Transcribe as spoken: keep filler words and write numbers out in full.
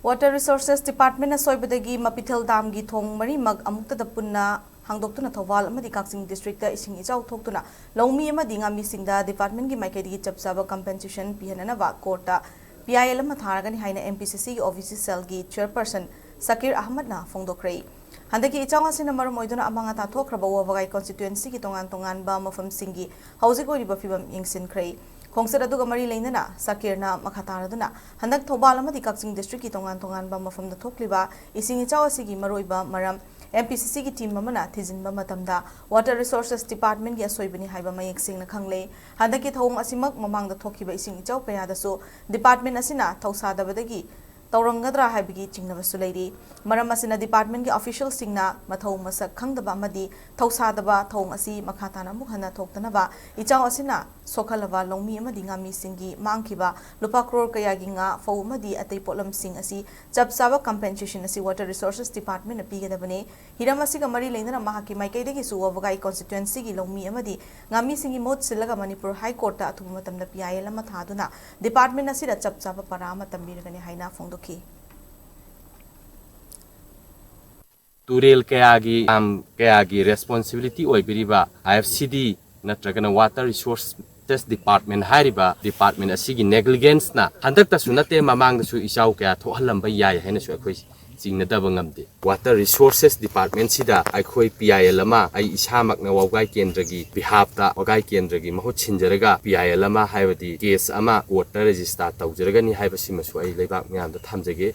Water Resources Department ꯅ ꯁꯣꯏꯕꯗꯒꯤ ꯃꯄꯤꯊꯦꯜ ꯗꯥꯝꯒꯤ ꯊꯣꯡ ꯃꯔꯤꯃꯛ ꯑꯃꯨꯛꯇꯗ ꯄꯨꯟꯅ ꯍꯥꯡꯗꯣꯛꯇꯨꯅ ꯊꯧꯕꯥꯜ ꯑꯃꯗꯤ ꯀꯛꯆꯤꯡ ꯗꯤꯁꯇ꯭ꯔꯤꯛꯇ ꯏꯁꯤꯡ ꯏꯆꯥꯎ ꯊꯣꯛꯇꯨꯅ ꯂꯧꯃꯤ ꯑꯃꯗꯤ ꯉꯥꯃꯤꯁꯤꯡꯗ ꯗꯤꯄꯥꯔꯠꯃꯦꯟꯒꯤ ꯃꯥꯏꯀꯩꯗꯒꯤ ꯆꯞ ꯆꯥꯕ ꯀꯝꯄꯦꯟꯁꯦꯁꯟ ꯄꯤꯍꯟꯅꯅꯕ ꯀꯣꯔꯠꯇ ꯄꯤ ꯑꯥꯏ ꯑꯦꯜ ꯑꯃ ꯊꯥꯔꯒꯅꯤ ꯍꯥꯏꯅ ꯑꯦꯝ ꯄꯤ ꯁꯤ ꯁꯤꯒꯤ ꯑꯣ ꯕꯤ ꯁꯤ ꯁꯦꯜꯒꯤ ꯆꯦꯌꯔꯄꯔꯁꯟ ꯁꯀꯤꯔ ꯑꯍꯃꯗꯅ ꯐꯣꯡꯗꯣꯛꯈ꯭ꯔꯦ꯫ ꯍꯟꯗꯛꯀꯤ ꯏꯆꯥꯎ ꯑꯁꯤꯅ ꯃꯔꯝ ꯑꯣꯏꯗꯨꯅ ꯑꯃꯥꯡ ꯑꯇꯥ ꯊꯣꯛꯈ꯭ꯔꯕ ꯋꯥꯕꯒꯥꯏ ꯀꯣꯟꯁꯇꯤꯇ꯭ꯋꯦꯟꯁꯤꯒꯤ ꯇꯣꯉꯥꯟ ꯇꯣꯉꯥꯟꯕ ꯃꯐꯝꯁꯤꯡꯒꯤ ꯍꯧꯖꯤꯛ ꯑꯣꯏꯔꯤꯕ ꯐꯤꯕꯝ ꯌꯦꯡꯁꯤꯟꯈ꯭ꯔꯦ꯫ ꯈꯣꯡꯆꯠ ꯑꯗꯨꯒ ꯃꯔꯤ ꯂꯩꯅꯅ ꯁꯀꯤꯔꯅ ꯃꯈꯥ ꯇꯥꯔꯗꯨꯅ ꯍꯟꯗꯛ ꯊꯧꯕꯥꯜ ꯑꯃꯗꯤ ꯀꯛꯆꯤꯡ ꯗꯤꯁꯇ꯭ꯔꯤꯛꯀꯤ ꯇꯣꯉꯥꯟ ꯇꯣꯉꯥꯟꯕ ꯃꯐꯝꯗ ꯊꯣꯛꯂꯤꯕ ꯏꯁꯤꯡ ꯏꯆꯥꯎ ꯑꯁꯤꯒꯤ ꯃꯔꯨꯑꯣꯏꯕ ꯃꯔꯝ ꯑꯦꯝ ꯄꯤ ꯁꯤ ꯁꯤꯒꯤ ꯇꯤꯝ ꯑꯃꯅ ꯊꯤꯖꯤꯟꯕ ꯃꯇꯝꯗ ꯋꯥꯇꯔ ꯔꯤꯁꯣꯔꯁꯦꯁ ꯗꯤꯄꯥꯔꯠꯃꯦꯟꯒꯤ ꯑꯁꯣꯏꯕꯅꯤ ꯍꯥꯏꯕ ꯃꯌꯦꯛ ꯁꯦꯡꯅ ꯈꯪꯂꯦ꯫ ꯍꯟꯗꯛꯀꯤ ꯊꯧꯑꯣꯡ ꯑꯁꯤꯃꯛ ꯃꯃꯥꯡꯗ ꯊꯣꯛꯈꯤꯕ ꯏꯁꯤꯡ ꯏꯆꯥꯎ ꯀꯌꯥꯗꯁꯨ ꯗꯤꯄꯥꯔꯠꯃꯦꯟ ꯑꯁꯤꯅ ꯊꯧꯁꯥꯗꯕꯗꯒꯤ ꯇꯧꯔꯝꯒꯗ꯭ꯔꯥ ꯍꯥꯏꯕꯒꯤ ꯆꯤꯡꯅꯕꯁꯨ ꯂꯩꯔꯤ꯫ ꯃꯔꯝ ꯑꯁꯤꯅ ꯗꯤꯄꯥꯔꯠꯃꯦꯟꯒꯤ ꯑꯣꯐꯤꯁꯤꯌꯦꯜꯁꯤꯡꯅ ꯃꯊꯧ ꯃꯁꯛ ꯈꯪꯗꯕ ꯑꯃꯗꯤ ꯊꯧꯁꯥꯗꯕ ꯊꯧꯑꯣꯡ ꯑꯁꯤ ꯃꯈꯥ ꯇꯥꯅ ꯑꯃꯨꯛ ꯍꯟꯅ ꯊꯣꯛꯇꯅꯕ ꯏꯆꯥꯎ ꯑꯁꯤꯅ ꯁꯣꯛꯍꯜꯂꯕ ꯂꯧꯃꯤ ꯑꯃꯗꯤ ꯉꯥꯃꯤꯁꯤꯡꯒꯤ ꯃꯥꯡꯈꯤꯕ ꯂꯨꯄꯥ ꯀ꯭ꯔꯣꯔ ꯀꯌꯥꯒꯤ ꯉꯥ, ꯐꯧ ꯑꯃꯗꯤ ꯑꯇꯩ ꯄꯣꯠꯂꯝꯁꯤꯡ ꯑꯁꯤ ꯆꯞ ꯆꯥꯕ ꯀꯝꯄꯦꯟꯁꯦꯁꯟ ꯑꯁꯤ ꯋꯥꯇꯔ ꯔꯤꯁꯣꯔꯁꯦꯁ ꯗꯤꯄꯥꯔꯠꯃꯦꯟꯅ ꯄꯤꯒꯗꯕꯅꯤ꯫ ꯍꯤꯔꯝ ꯑꯁꯤꯒ ꯃꯔꯤ ꯂꯩꯅꯅ ꯃꯍꯥꯛꯀꯤ ꯃꯥꯏꯀꯩꯗꯒꯤꯁꯨ ꯋꯥꯕꯒꯥꯏ ꯀꯣꯟꯁꯇꯤꯇ꯭ꯋꯦꯟꯁꯤꯒꯤ ꯂꯧꯃꯤ ꯑꯃꯗꯤ ꯉꯥꯃꯤꯁꯤꯡꯒꯤ ꯃꯍꯨꯠ ꯁꯤꯜꯂꯒ ꯃꯅꯤꯄꯨꯔ ꯍꯥꯏ ꯀꯣꯔꯠꯇ ꯑꯊꯨꯕ ꯃꯇꯝꯗ ꯄꯤ ꯑꯥꯏ ꯑꯦꯜ ꯑꯃ ꯊꯥꯗꯨꯅ ꯗꯤꯄꯥꯔꯠꯃꯦꯟ ꯑꯁꯤꯗ ꯆꯞ ꯆꯥꯕ ꯄꯔꯥ ꯑꯃ ꯇꯝꯕꯤꯔꯒꯅꯤ ꯍꯥꯏꯅ ꯐꯣꯡꯗꯣꯛꯈꯤ꯫ ꯇꯨꯔꯦꯜ ꯀꯌꯥꯒꯤ, ꯗꯥꯝ ꯀꯌꯥꯒꯤ ꯔꯦꯁꯄꯣꯟꯁꯤꯕꯤꯂꯤꯇꯤ ꯑꯣꯏꯕꯤꯔꯤꯕ ꯑꯥꯏ ꯑꯦꯐ ꯁꯤ ꯗꯤ ꯅꯠꯇ꯭ꯔꯒꯅ ꯋꯥꯇꯔ ꯔꯤꯁꯣꯔꯁꯦꯁ ꯗꯤꯄꯥꯔꯠꯃꯦꯟ ꯍꯥꯏꯔꯤꯕ ꯗꯤꯄꯥꯔꯠꯃꯦꯟ ꯑꯁꯤꯒꯤ ꯅꯦꯒ꯭ꯂꯤꯒꯦꯟꯁꯅ ꯍꯟꯗꯛꯇꯁꯨ ꯅꯠꯇꯦ, ꯃꯃꯥꯡꯗꯁꯨ ꯏꯆꯥꯎ ꯀꯌꯥ ꯊꯣꯛꯍꯜꯂꯝꯕ ꯌꯥꯏ ꯍꯥꯏꯅꯁꯨ ꯑꯩꯈꯣꯏ ꯆꯤꯡꯅꯗꯕ ꯉꯝꯗꯦ꯫ ꯋꯥꯇꯔ ꯔꯤꯁꯣꯔꯁꯦꯁ ꯗꯤꯄꯥꯔꯠꯃꯦꯟꯁꯤꯗ ꯑꯩꯈꯣꯏ ꯄꯤ ꯑꯥꯏ ꯑꯦꯜ ꯑꯃ, ꯑꯩ ꯏꯁꯥꯃꯛꯅ ꯋꯥꯕꯒꯥꯏ ꯀꯦꯟꯗ꯭ꯔꯒꯤ ꯕꯤꯍꯥꯞꯇ ꯋꯥꯕꯒꯥꯏ ꯀꯦꯟꯗ꯭ꯔꯒꯤ ꯃꯍꯨꯠ ꯁꯤꯟꯖꯔꯒ ꯄꯤ ꯑꯥꯏ ꯑꯦꯜ ꯑꯃ ꯍꯥꯏꯕꯗꯤ ꯀꯦꯁ ꯑꯃ ꯀꯣꯔꯠꯇ ꯔꯦꯖꯤꯁꯇꯥꯔ ꯇꯧꯖꯔꯒꯅꯤ ꯍꯥꯏꯕꯁꯤꯃꯁꯨ ꯑꯩ ꯂꯩꯕꯥꯛ ꯃꯤꯌꯥꯝꯗ ꯊꯝꯖꯒꯦ꯫